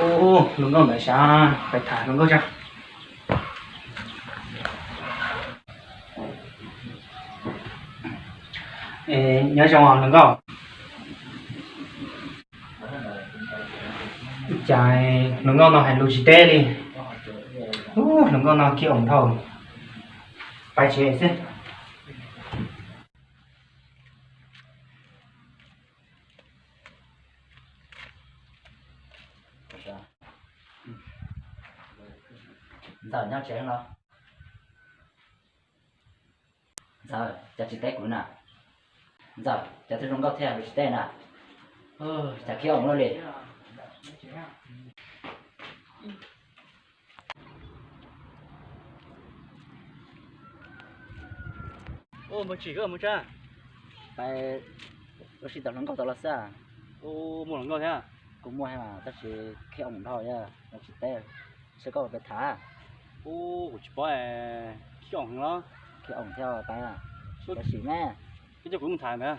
Ub, hluas nkauj ntawd sav, pais tham hluas nkauj tso. Nyob zoo hluas nkauj. Cas hluas nkauj no hais lus tsis teb li. Ub, hluas nkauj no kiv oos dhau. Pais tsev xwb. Ntxawm nyob tsev los? Ntxawm, cas tsis teb kuv na? Ntxawm, cas twb zoo nkauj thiab los tsis teb na? Cas khiab oos luaj li. Ub, Npawg Tsim, koj mus tsa? Pais ua si tom hluas nkauj tod los xwb. Ub, muaj hluas nkauj thiab? Kuj muaj mas tab sis khiab oos dhau, los tsis teb. Seb koj pais tham. Ub, kuv tsis paub, khiab oos los? Khiab oos thiab pais. Tab sis ne, koj coj kuv mus tham ntawd.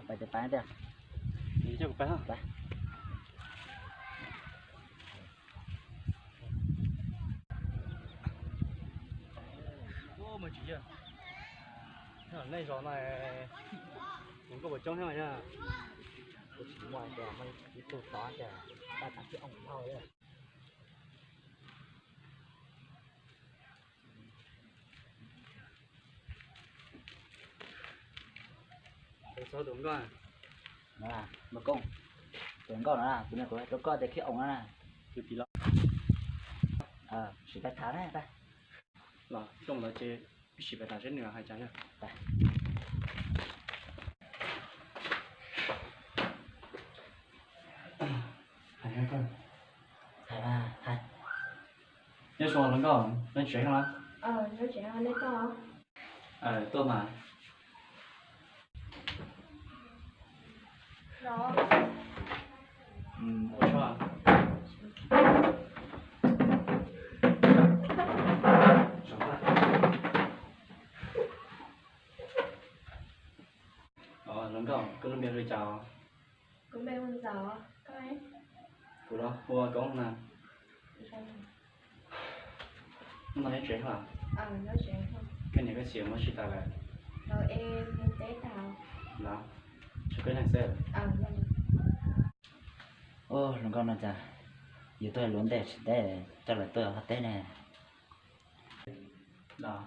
Pais ces pais tiag. Coj kuv pais. Ub, Npawg Tsim, nej zos no hluas nkauj puas coob thiab mas yog? Kuv tsis muaj, ib tug tod ces pais tham khiab oos dhau. Txog tus nkauj, Npawg Koob, tus nkauj no na, tus niag kuv hais rau koj tias khiab oos no na. Tus tim los? Sim pais tham na. Los rooj lawv ces wb sim pais tham seb nws hais cas yog. Hais, hais. Nyob zoo hluas nkauj, nyob tsev no los? Tuaj mas. Hluas nkauj, koj lub npe hu li cas? Kuv los hu ua Koob na. Hnub no nyob tsev los? Koj niam koj txiv mus tsis tas lawm? Los, tshuav koj ib leeg xwb. Ub, hluas nkauj no cas yus tuaj luag ntej tsis teb, coj lawv tuaj ho teb ne. Los,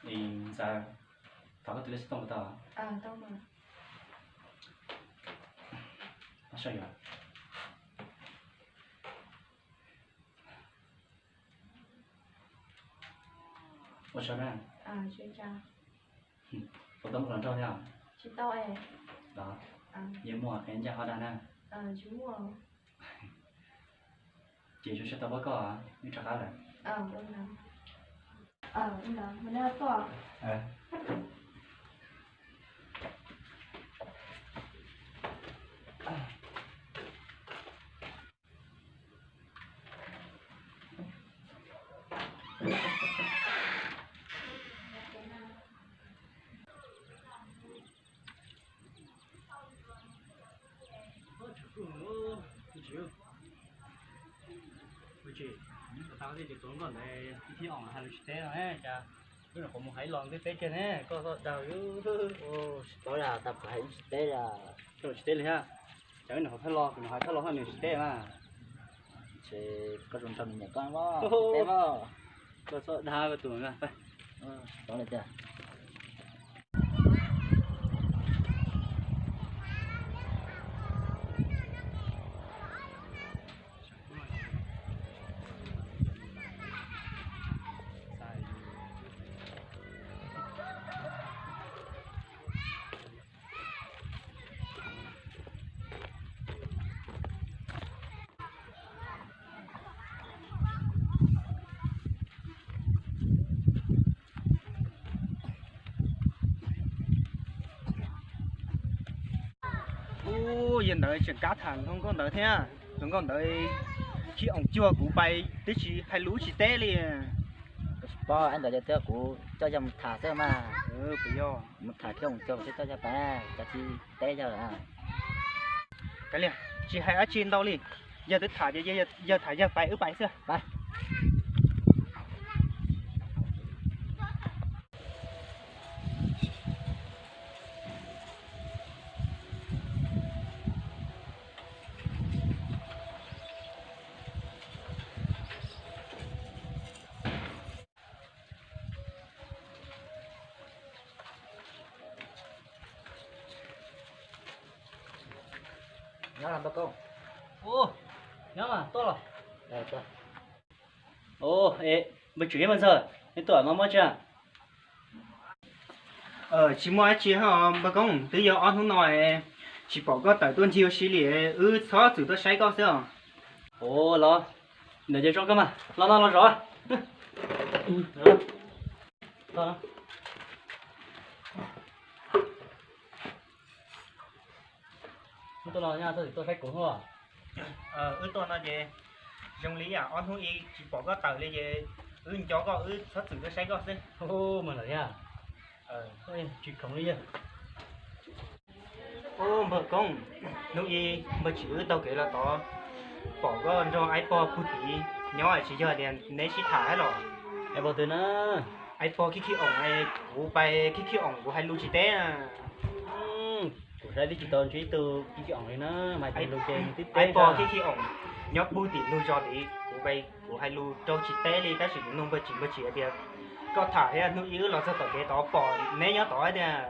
Ntxawm, thov koj tus lej xib tooj puas tau? Ua tsaug na. Puas tau muaj hluas nraug thiab? Los, yeej muaj, es ncaj qhov dag na. Ces zoo siab tau pom koj, wb rov qab lawm. Ua tsis, tau tej ces tus nkauj ntawd ib thib oos hais lus tsis teb no, cas wb nyuam qhuav mus hais los ntej teb kiag ne, koj txhob dag. Tsis paub li, tau kuv hais tsis teb li. Koj tsis teb li thiab, cas wb nyuam qhuav thawj los, kuv nyuam hais thawj los hos nws tsis teb mas. Ces koj zoo nraug nws nyiam koj, teb mas. Koj txhob dag koj tus na. Tsis paub li tiag. Ub, yog ntawd tseem kab tham hluas nkauj ntawd thiab. Hluas nkauj ntawd khib oom cuag kuv pais twb tsis hais lus tsis teb li. Pob ntawd yog kuv coj yawg mus tham xwb mas. Mus tham khib oom cuag kuv thiaj coj yawg pais, cov tsis teb yawg. Kav liam, tsis hais dab tsi ntau li, yawg twb tham tias yawg tham yawg pais wb pais xwb. Nyob los npawg Koob. Nyob mas tuaj los. Ua, npawg Tswm thiab npawg Ntxawg, neb tuaj mas muaj tsi? Tsis muaj dab tsi os npawg Koob, twb yog ob hnub no tsis pom koj tawm tuaj ncig ua si li, wb txhob txwm tuaj saib koj xwb os. Ua los, ntawd ces zoo kawg mas, los no los zov. Wb tuaj no ces zoo li ob hnub ib tsis pom koj tawm li ces wb nco koj wb txhob txwm tuaj saib koj xwb. Mas lawm thiab, tsis khoom li yawg. Ub npawg Koob, hnub ib npawg Tswm wb taug kev los tod pom koj nrog Aib Pog puag tid nyob, tsis yog tias neb sib tham thiab los? Aib Pog twg na? Aib Pog Khib Khib Oom, kuv pais Khib Khib Oom kuv hais lus tsis teb. Kuv saib twb tsis tau ntsib ib tug Khib Khib Oom li na, mas Aib Pog Khib Khib Oom nyob puag tim ntug zos tid, kuv pais kuv hais lus rau tsis teb li, tab sis kuv nug npawg Tswm, npawg Tswm hais tias koj tham thiab hnub ib wb los txog tom kev tod pom neb nyob tod tiag.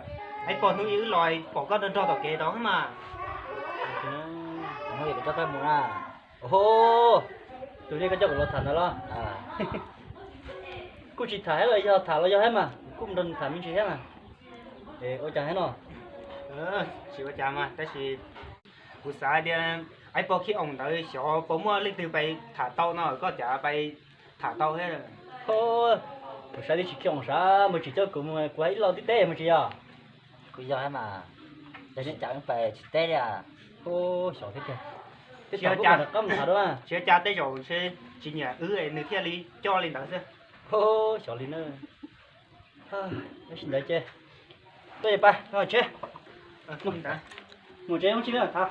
Aib Pog, hnub ib wb los pom koj nrog nrog tom kev tod mas. Hnub ib kuv coj koj mus na. Tus nej koj coj kuv los tham ntawd los? Kuj tsis tham thiab los yog tham los yog thiab mas, kuj nrog nws tham me ntsis thiab mas. Ua cas thiab no? Tsis ua cas mas, tab sis kuv xav tias Aib Pog Khib Oom ntawd xyov puas muaj leej twg pais tham tau no, koj cas pais tham tau thiab. Kuv saib twb tsis Khib Oom sav, npawg Tswm coj kuv mus kuv hais ib lo twb teb npawg Tswm yog. Kuj yog thiab mas, tab sis cas wb pais tsis teb li. Xyov thiab tiag, tsis ua cas, tsis ua cas, tej zaum tsis nyiam wb nws thiaj li coj li ntawd xwb. Xyov li na. Tab sis ntawd ces tuaj, pais tsev. Mus tsev, mus tsev, mus tsev.